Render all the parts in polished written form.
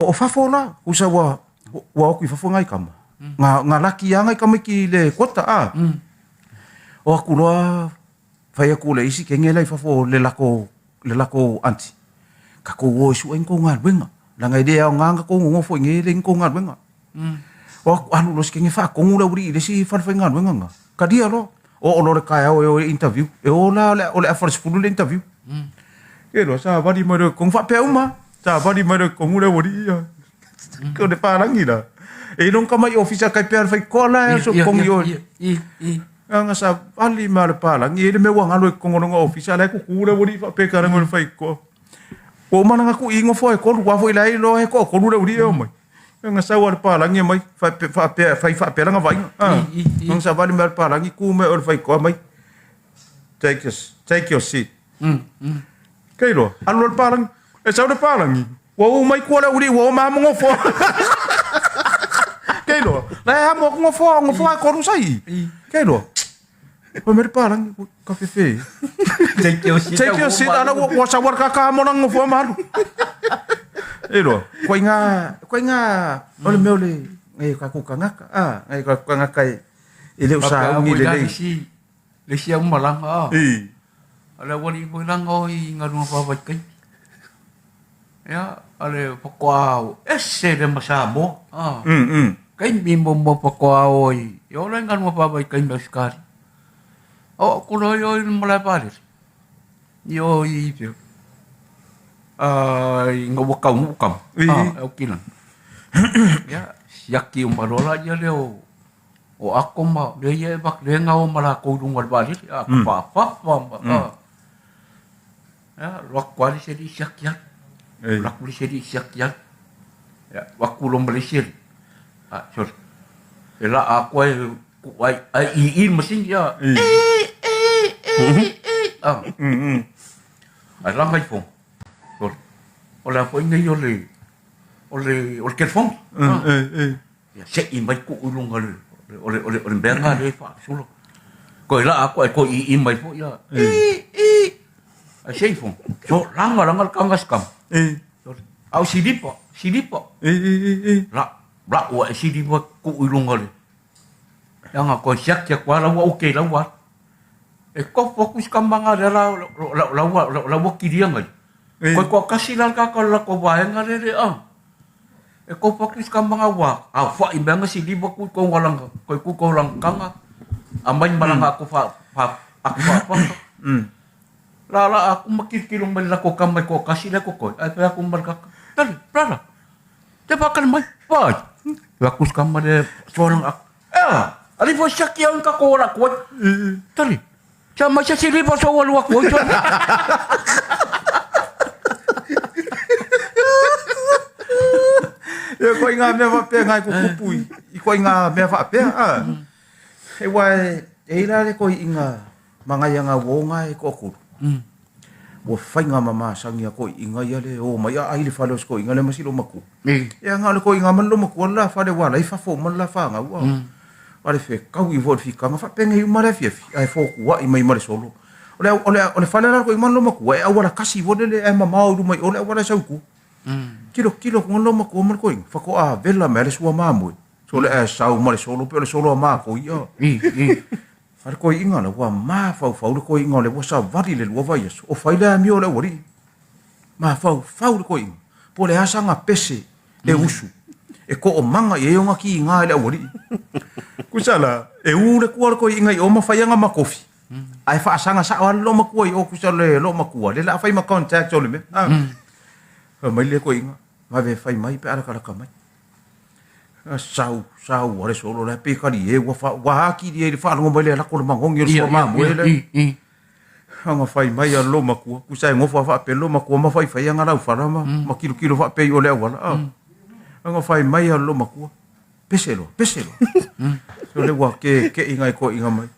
O fafo la, kusa ua ua o atu i fafo ngai kama. Nga nga laki a ngai tamaiti i le kota a. O atu loa fai atu le isi kenge la i fafo le lako le lako aunty. Tatou o e sue ni tou galuega. Leaga e le aoga ona tou nonofo i inei e leai ni tou galuega. O atu alu loa si kenge faatonu le aualii i le isi fale faigaluega lena. Talia loa. Oo loa le taeao e o e interview. E o la o le afa i le 10 le interview. E loa savali mai loa i totonu faapea uma. Savali mai loa i totonu le aualii ia. O le palagi la. E i lona tamai ofisa tai pea o le faitotoa la e so totogi i o. Aga savali mai le palagi e i le mea ua galo i totonu o lona ofisa la e tutu le aualii faapea i talaane o le faitotoa. Ua uma ona tuu i nofoa e tolu aua foi la e iloa e toatolu le aualii e omai. Aga sau lava le palagi mai faapea fai faapea lana vaaiga. Aga savali mai le palagi tu mai o le faitotoa mai. Take your, take your seat. Kei loa, alu loa le palagi. E sau le palagi. Ua uu mai tua le aualii ua oma amo nofoa. Kei loa, la e amo aku nofoa, nofoa e tolu sai. Kei loa. Fai mai le palagi, ka fefe. Take your seat. Take your seat, ala ua, ua sau ala kaka mo langa nofoa ma alu. E loa, koe ngā, koe ngā, o le mea o le, ngai o kakou kangaka, a, ngai o kakou kangaka e, e le o sauni lelei. Le isi au malaga a. A le aualii foi laga o i galuega faavaitaimi. Ia, a le faatoa o ese le ma Samoa. A. Taimi muamua faatoa o i, i ola i galuega faavaitaimi Ausetalia. O au ku loa i o i le malae vaalele. I o i fea? Ina ua taunuu tama. A, e Aukilani. Ia, siaki uma loa laia lea o O ako ma mea ia e avatu, lea e gaoa ma latou i luga o le vaalele, a tafafafa ma, a. Ia, alu atu lava le isi alii siaki atu, alu atu le isi alii siaki atu, ia, alu atu loa ma le isi alii, a, sole, e laa atu ai, ai, ai i i le masini, a, ee, ee, ee, ee, a. Ae laga ifoga, sole, o le a foi nei o le, o le, o le telefoni, a. Ia seʻi mai kuʻu i luga o le, o le, o le mea lena lea e faasolo. Toe laa atu ae toe ii mai foi ia. Ii, ii. Ae se ifo. So, laga laga le taga se tama. A o silipa, silipa. La, la ua e silipa kuʻu i luga o le. Leaga toe siaki atu lava la ua okay la ua alu. E tofu atu si tama lena lea la, la ua, la ua kilia mai. Koe toatasi la le tagata o le latou vaega lea le a. E tofu atu si tama lena ua aofai mai ana siliva tu i totonu o lana, toe tu i totonu o lana taga, aumai ma lana ato fa, fa, ato faafasa. Laalaa atu ma tilotilo mai i le latou tama e toatasi la e totoe, ae fai atu ma le tata, Tali, brother, te faatali mai, vai. Fai atu si tama lea, soa lana ato, Ea, alii foi siaki au i tatou ola atu ai. Tali, Kia mai se siliva sou alu atu ai. Ia koe ngā mea whapea ngai ko kupu i, i koe ngā mea whapea. A. E wā e, e ira le koe i ngā mangai a ngā wō ngā e koakuru. Ua whai ngā mamasangi a koe i ngā ia le o mai a ai le whale o se koe i ngā le masilo maku. E anga o le koe i ngā manu maku ala whale wā lai whafo ma la whāngau. A le whekau i fo le whikanga whapenge i uma le afiafi ae fōkuaʻi mai ma le solo. O le, o le, o le fale la koe i manu maku e auala kasi fo le e mamao i luma i o le auala e sau i tua. Tilo tilo ku ngano maku ma le koe whakoa vela me le sua mamoe. So le e sau ma le solo pe o le solo a mākou ia. A le koiʻiga la, ua mafaufau le koiʻiga o le ua savali le lua vaiaso, o fai le amio o le aualii. Mafaufau le koiʻiga, po o le a saga pese e usu, e toomaga i ai ona kiga i le aualii. Kusa la, e u le kua o le koiʻiga i o ma fai ana ma kofi, ae faasaga sao lava le loomatua i o, kusa le loomatua, le la fai ma contact o le mea. Fai mai le koiʻiga, vave fai mai pe a latalata mai. Sau, sau a le solo la pe kali e ua fa ua akili ai le faalogo mai le lako le magogi o le sua mamoe le. Anga fai mai a lo makua, ku sai ngofo fa pe lo makua ma fai fai anga lau fala ma ma kilo kilo fa pe o le awala. Anga fai mai a lo makua. Pese lo, pese lo. So le ua ke ke inga ko inga mai.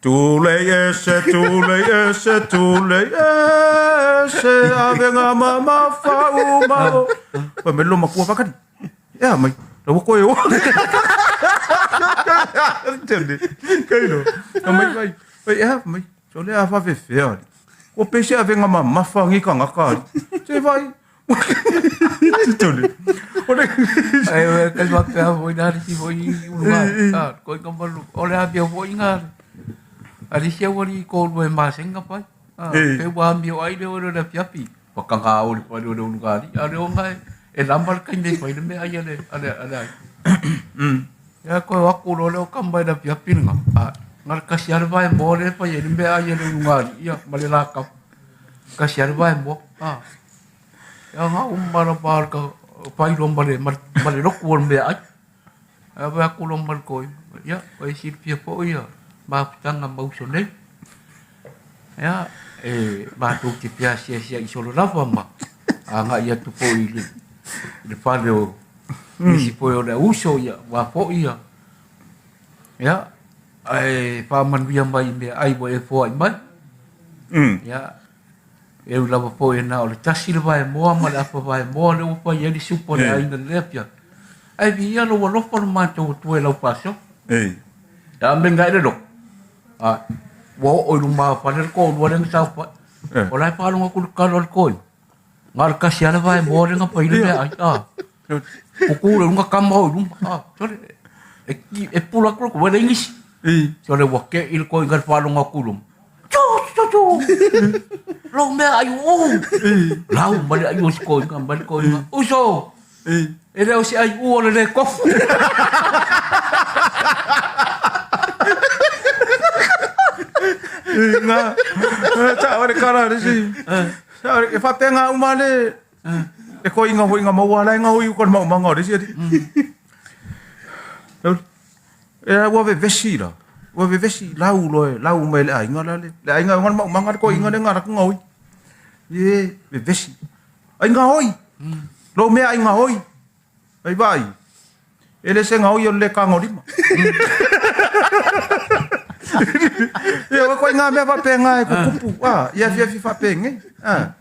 Tulei ese, tulei ese, tulei ese, avenga mamafa uma o. Fai mai lo makua fakali. Ea mai, la ua koe o. Tene, kai lo. Ka mai mai, mai ea mai. So le a whawhewhea. Ko pese avenga mamafa ngi kangaka. Se vai. Tole. O le Ai e kai faapea foi na le isi foi uluga. Ah, koiga ma o le amio foi na a le isi auali toalua e masega fai. Ah, pe ua amio ai le o le afiafi. Whakangā o le whare o le uluga ali. A le onga e lama le kaime e fai le mea ai a le, a le, a le ai. Ia koe o aku lo le o kama i le afiafi nga. A, nga le kasi ale vae moa le fai e le mea ai a le uluga ali. Ia, ma le lākau. Kasi ale vae moa. A, ia nga uma la pa ka whairo ma le, ma le, ma le loku o le mea ai. A vai aku lo ma le koi. Ia, o e silafia foi ia mafutaga ma uso nei. Ia, e matou te feasiasia'i solo lava ma agai atu foi i le, i le fale o nisi foi o le auuso, ia, aua foi ia, ia, ae faamanuia mai i meaai ua e foai mai. Ia, e ui lava foi na o le tasi le vaemoa ma le afa vaemoa lea ua fai ai le supa o le aiga i lea afiafi, ae viia lou alofa lo matou Atua i lau faasoa. Ia amene ai le loto. A, ua oo i luma o fale le toalua lea na saofai. O la e faalogo atu i le tala o le toeaina, na o le tasi lava le vaemoa lea na fai ai le meaai. A, tutu le luga tama o i luma. A, sole, e pula atu le ua leai nisi. Sole ua te i le toeaina i le faalogo atu i luma. Tū, tū, tū. Lou meaai uu. Lau ma le ai o si toeaina, ma le toeaina. Uso, E le o se ai ua o le lē tofu. Nga, sa o le kala le si. Sa o le faapea ngā uma le le koiga foi nga maua la nga oi uka le maumanga o le isi ali. E ua vevesi la. Ua vevesi lau loe lau mai le aiga la le le aiga nga le maumanga le koiga le nga la nga oi. E vevesi. Ai gaoi. Lou mea ai gaoi. Ai vaai. E le se gaoi o le le tagolima. Ia, o koe ngā mea faapena e tutupu, a, i afiafi faapenei. A.